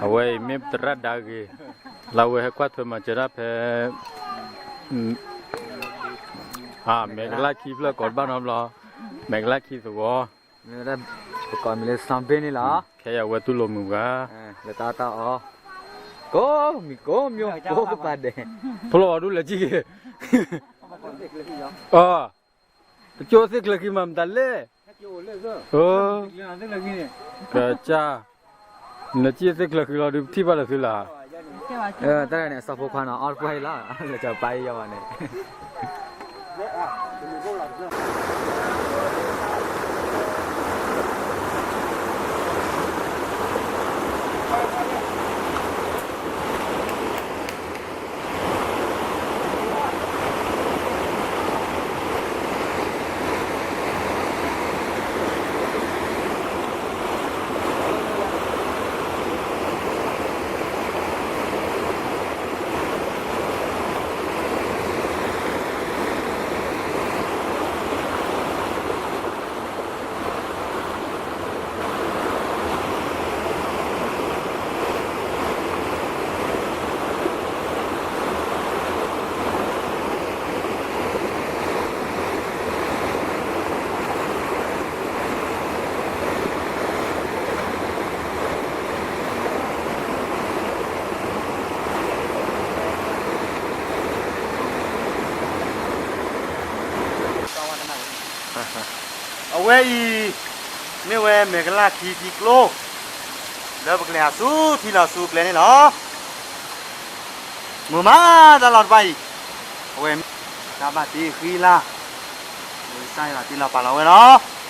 အဝဲအံၤမ့ၢ်သရၣ်ဒါဂ့ၤ, လၢအဝဲဟဲကွၢ်ထွဲမၤစၢၤတၢ်ဖဲ အ မဲာ်ကလၢ်ခံဖျၢၣ်ကိးတဘၣ်နီတဘျီ, မဲာ်ကလၢ်ခံသဝီ, ပကိးမံၤလၢစီဘ့ၣ်န့ၣ်လီၤ. ခဲအံၤအဝဲတူၢ်လိာ်မုာ်ဘၣ်, လၢတၢ်အီၣ်တၢ်အီ, ကိးမံၤကိးမံၤကိးကပၤဒဲး, ဖျိလီၤဘၣ်ဒူၣ်လဲၤကံၣ်က့ၤ, အ တကၠိသ့ၣ်ချၢဃံမၤမတၤလဲၣ်, ကစၢ်, နကံၣ်သ့ၣ်ချၢဃံလီၤဒုး ပထံၣ်ဘၣ်လၢသုလၢ်, တၢ်န့ၣ် အစီဖိခွါနီၤ အီၣ်တပှၢ်အံၤလီၤ လၢစီၤပၤအံၤယီၤဘၣ်န့ၣ် အဝဲအံၤ မ့ၢ်ဝဲမဲာ်ကလၢ်ခံထံကျိ လၢပကလဲၤဟးဆူထံလီၤဆူကျဲန့ၣ်လီၤ. မုာ်မးတၢ်လီၢ်တဖၣ်အံၤ, အဝဲ တၢ်ဘၣ်တ့ဃံလၤ, ကစၢ်ယွၤတ့လီၤပာ်လီၤဝဲလီၤ.